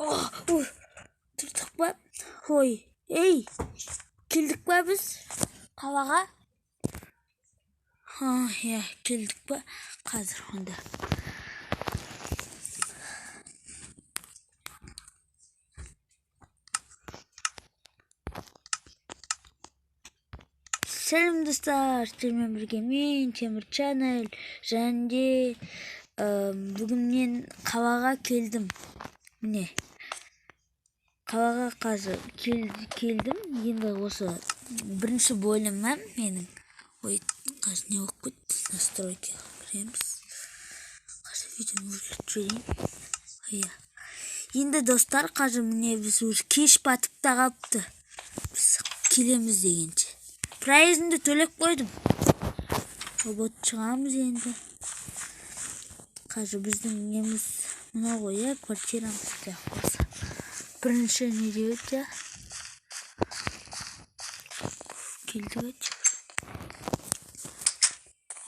Тұрдық па? Ой, ей, келдік па біз қалаға? Иә, келдік па? Қазір онда. Сәлем, достар, сіздермен бірге мен, Темір Channel, және де бүгін мен қалаға келдім. Міне, қалаға қазір келдім. Енді осы бірінші бөлімі менің. Ой, қазір не болып кетті? Настройкаға кіреміз. Қазір видеоны өзгертіп жіберейін. Иә. Енді, достар, қазір міне біз уже кеш батып та қалыпты. Біз келеміз дегенше. Проездімді төлеп қойдым. Вот, шығамыз енді. Қазір біздің неміз мынау ғой, иә, квартирамыз осы. Бірінші не деп еді, иә? Келдік әйтеуір.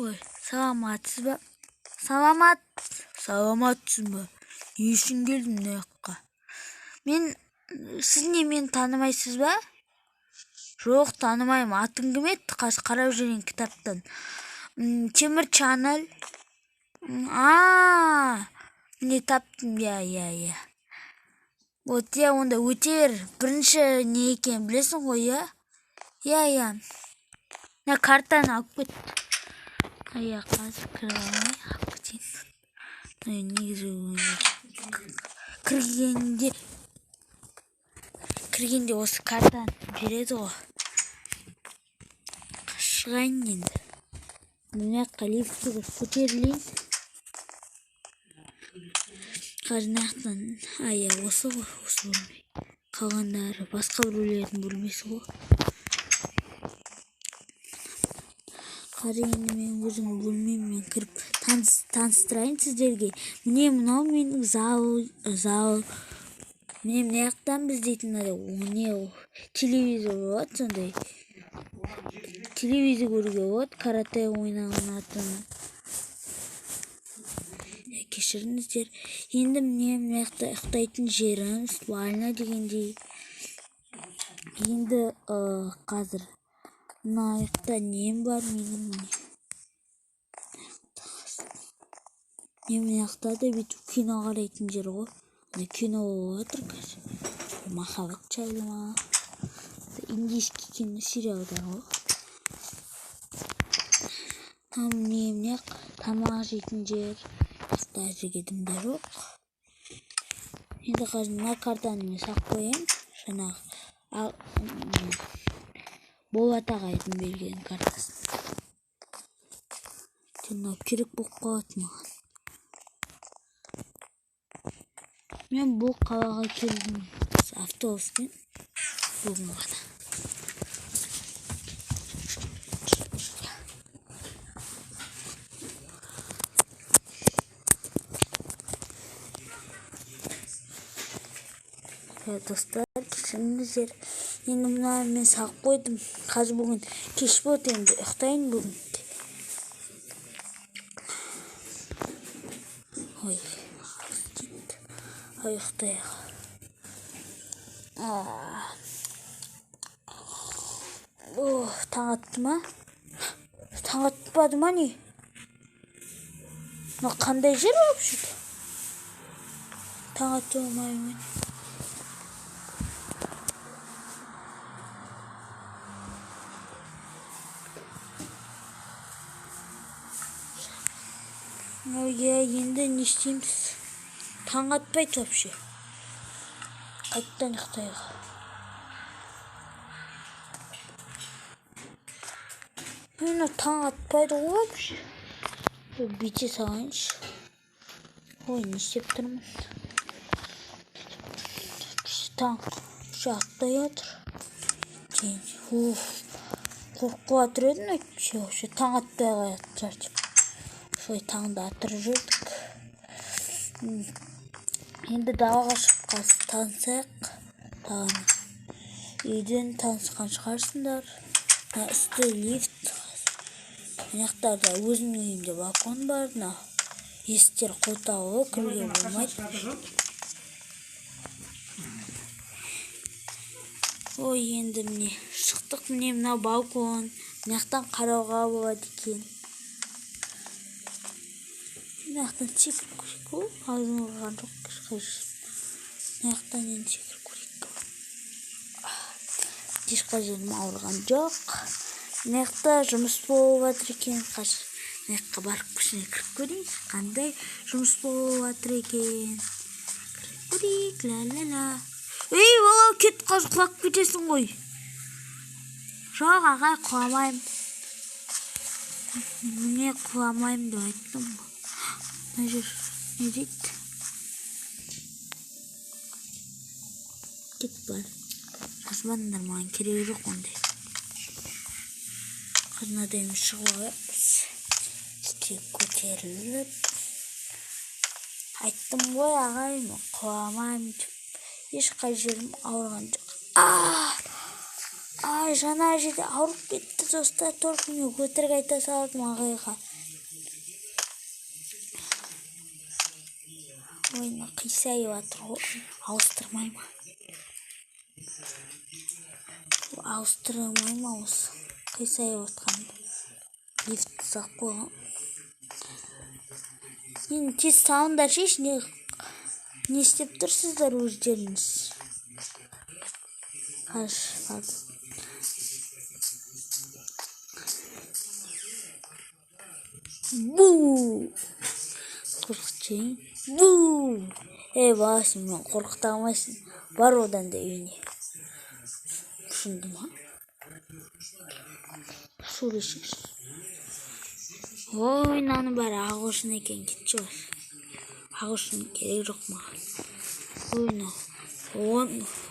Ой, саламатсыз ба? Саламат. Саламатсың ба? Не үшін келдің мына жаққа? Мен, сіз не, мені танымайсыз ба? Жоқ, танымаймын. Атың кім еді? Қазір қарап жүрейін кітаптан. Темір Channel. А, міне таптым, иә, иә, иә. Вот, иә, онда өте бер. Бірінші не екенін білесің ғой, иә? Иә, иә. Мына картаны алып кет. Иә, қазір кіре алмай алып кетейін. Негізі кіргенде осы картаны береді ғой. Шығайын енді. Мына жаққа лифтке көтерілейін. Қазір мына жақтан, а, иә, осы ғой, осы бөлме. Қалғандары басқа біреулердің бөлмесі ғой. Қазір енді мен өзім бөлмеме кіріп таныстырайын сіздерге. Міне, мынау менің зал. Міне, мына жақтан біз дейтін мынандай не телевизор болады, сондай. Телевизор көруге болады, карате ойналатын. Кешіріңіздер. Енді міне мына жақта ұйықтайтын жерім, спальня дегендей. Енді қазір мына жақта нем бар менің, міне. Не, мына жақта да бүйтіп кино қарайтын жер ғой. Мына кино болып жатыр қазір. Махаббат жайлы ма? Индийский кино сериалдар ғой. Міне, мына тамақ жейтін жер. Басқа жерге дым да жоқ. Енді қазір мына картаны мен салып қояйын. Жаңағы Болат ағайдың берген картасын. Мынау керек болып қалады маған. Мен бұл қалаға келдім автобуспен бүгін ғана. Достар, кешіріңіздер. Енді мынаны мен салып қойдым. Қазір бүгін кеш болды, енді ұйықтайын бүгін. Ой, ай, ұйықтайық. Таң атты ма? Таң атпады ма не? Мына қандай жер вообще? Таң атты ма? Ой, енді не істейміз? Таң атпайды вообще. Қайтадан ұйықтайық. Мына таң атпайды ғой вообще. Бүйте салайыншы. Ой, не істеп тұрмын? Таң атпай жатыр. Уф, қорқып жатыр едім вообще, вообще таң атпай қалатын шығар деп. Солай таңды атырып жүрдік. Енді далаға шығып қазір танысайық. Даламен. Үйден танысқан шығарсыңдар. Мына үсті лифт. Мына жақтарда өзімнің үйімде балкон бар. Мына есіктер құлыптаулы, кіруге болмайды. Ой, енді міне шықтық, міне мынау балкон. Мына жақтан қарауға болады екен. Мына жақтан секіріп көрейік. О, аузым ұрған жоқ. Мына жақтан енді секіріп көрейік. Ешқай жерім ауырған жоқ. Мына жақта жұмыс болып жатыр екен. Қазір мына жаққа барып ішіне кіріп көрейік. Қандай жұмыс болып жатыр екен. Кіріп көрейік. Ла-ла-ла. Ей, бала, кет, қазір құлап кетесің ғой. Жоқ, ағай, құламаймын. Міне құламаймын деп айттым ғой. Мына жер не дейді? Кет бар. Жазбадыңдар, маған керегі жоқ ондай. Қазір мынадай шығып алайық. Үстіге көтеріліп. Айттым ғой, ағай, мен құламаймын деп. Ешқай жерім ауырған жоқ. Ай, жаңа жерде ауырып кетті, достар. Только мен өтірік айта салдым ағайға. Ой, мына қисайып жатыр ғой. Ауыстырмай ма? Ауыстырмай ма осы? Қисайып жатқанды. Лифт салып қойған. Енді тез салыңдар шеш, не істеп тұрсыздар өздеріңіз? Қаш. Бу! Қорқытайын. Бу! Ей, бала, сен мені қорқыта алмайсың. Бар одан да үйіне. Түсінді ма? Сөйлесіңіз. Ой, мынаның бәрі ағылшын екен, кетші бар. Ағылшын керек жоқ маған. Ой, мынау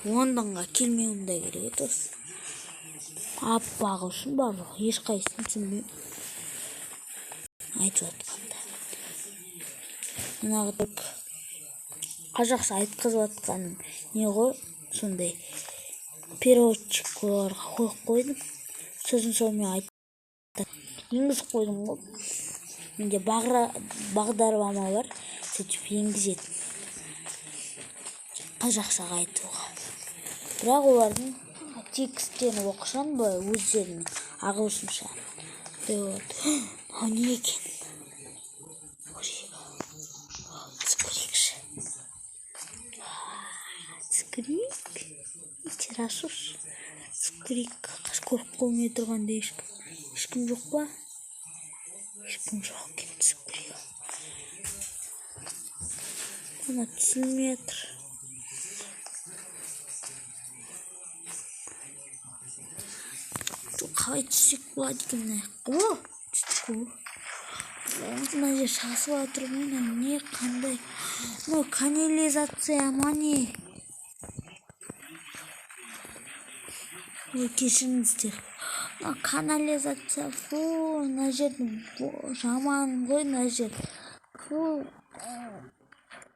Лондонға келмеуім де керек еді осы. Аппақ ағылшын барлығы, ешқайсысын түсінбеймін. Айтып жатқанда. Мынағы қазақша айтқызып жатқаным не ғой, сондай переводчик оларға қойып қойдым. Сосын сонымен айтып енгізіп қойдым ғой. Менде бағдарлама бар, сөйтіп енгізетін қазақшаға айтуға. Бірақ олардың тексттерін оқысаң былай өздерінің ағылшынша. Мынау не екен? Көрейік. Түсіп көрейікші. Түсіп көрейік. Террасуш. Түсіп көрейік. Қазір көріп қоймай тұрғанда ешкім. Ешкім жоқ па? Ешкім жоқ екен. Түсіп көрейік. Мына түсілмей жатыр. Қалай түссек болады екен мына жаққа? О, түстік қой. Мына жер шашылып жатыр ғой, мына не қандай? Мынау канализация ма не? Ой, кешіріңіздер. Мына канализация, фу, мына жер жаман ғой, мына жер. Фу,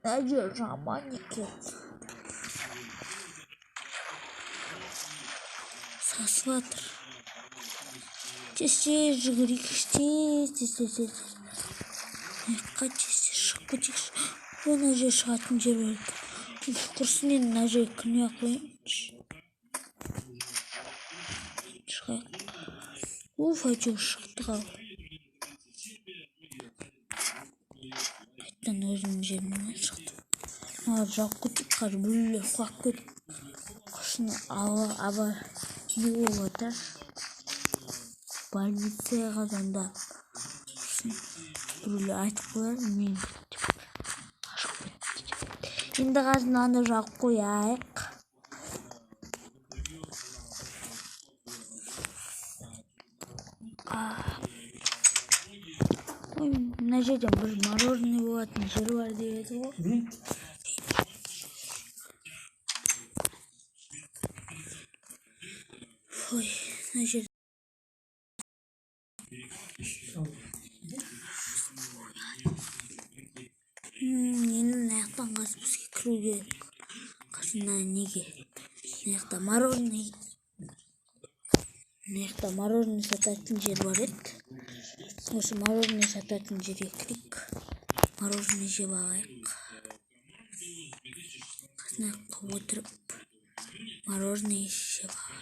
мына жер жаман екен. Сасып жатыр. Тез-тез жүгірейік, тез, тез, тез, тез. Мына тез-тез шығып кетейікші. Ой, мына жер шығатын жер бар екен. Құрсын енді мына жерге кірмей ақ қояйыншы. Шығайық. Уф, әйтеуір шықтық ау. Қайтадан өзімнің жерімнен шықтым. Мыналарды жауып кетейік, қазір біреулер құлап кетіп. Құрсын, аба, не болып жатыр? Больницаға звондап. Біреулер айтып қояр, мен деп қашып кетті деп. Енді қазір мынаны жауып қояйық. Ой, мына жерден бір мороженое болатын жер бар деп еді ғой. Ой, мына жер. Енді мына жақтан қазір бізге кіру керек. Қазір мына неге? Мына жақта мороженое. Мына жақта мороженое сататын жер бар еді. Осы мороженое сататын жерге кірейік. Мороженое жеп алайық. Қазір мына жаққа отырып мороженое жеп алайық.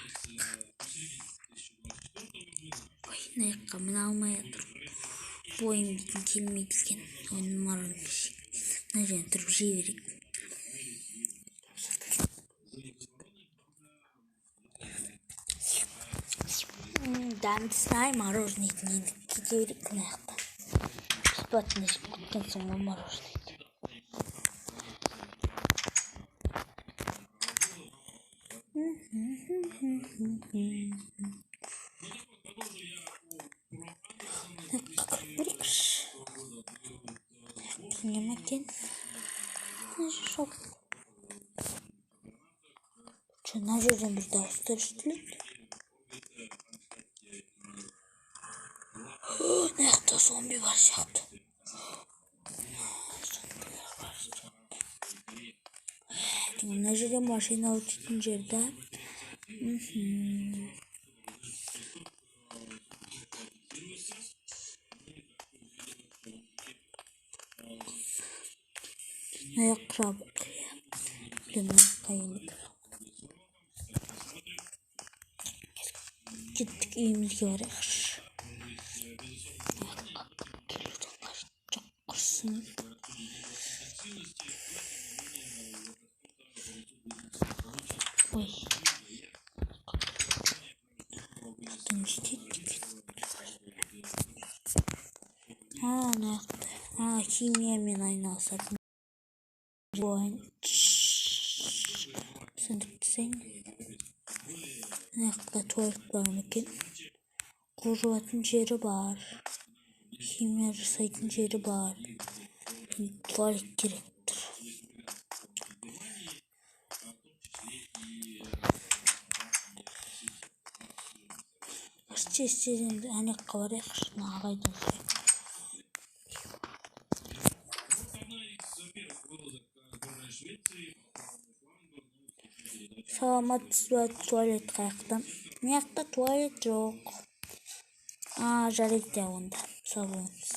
Мына жаққа міне алмай жатырмын. Бойым дейтін келмейді екен. Оны мороженое мына жерден тұрып жей берейік. Дәмдісін ай мороженыйдың. Енді кете берейік мына жақтан. Бесплатно жеп кеткенсің ғой мороженыйды. Мына жаққа кіріп көрейікші. Мына жақта не ма екен? Мына жер жабық. Че, мына жерден бір дауыстар естіледі. Мына жақта зомби бар сияқты. Зомбилер бар сияқты. Мына жерде машина өтетін жер да. Мына жақ жабық. Иә. Мына жаққа енді кіре. Кеттік, үйімізге барайықшы. Мына жаққа келудің қажеті жоқ, құрсын. Ой. Не істейді екен? А, мына жақта. А, химиямен айналысатын. Сөндіріп тастайын. Мына жақта туалет бар ма екен? Қол жуатын жері бар. Химия жасайтын жері бар. Туалет керек тұр. Тез тез енді ана жаққа барайықшы, мына ағайдан сұрайық. Саламатсыз ба, туалет қаяқта? Мына жақта туалет жоқ. А, жарайды онда. Сау болыңыз.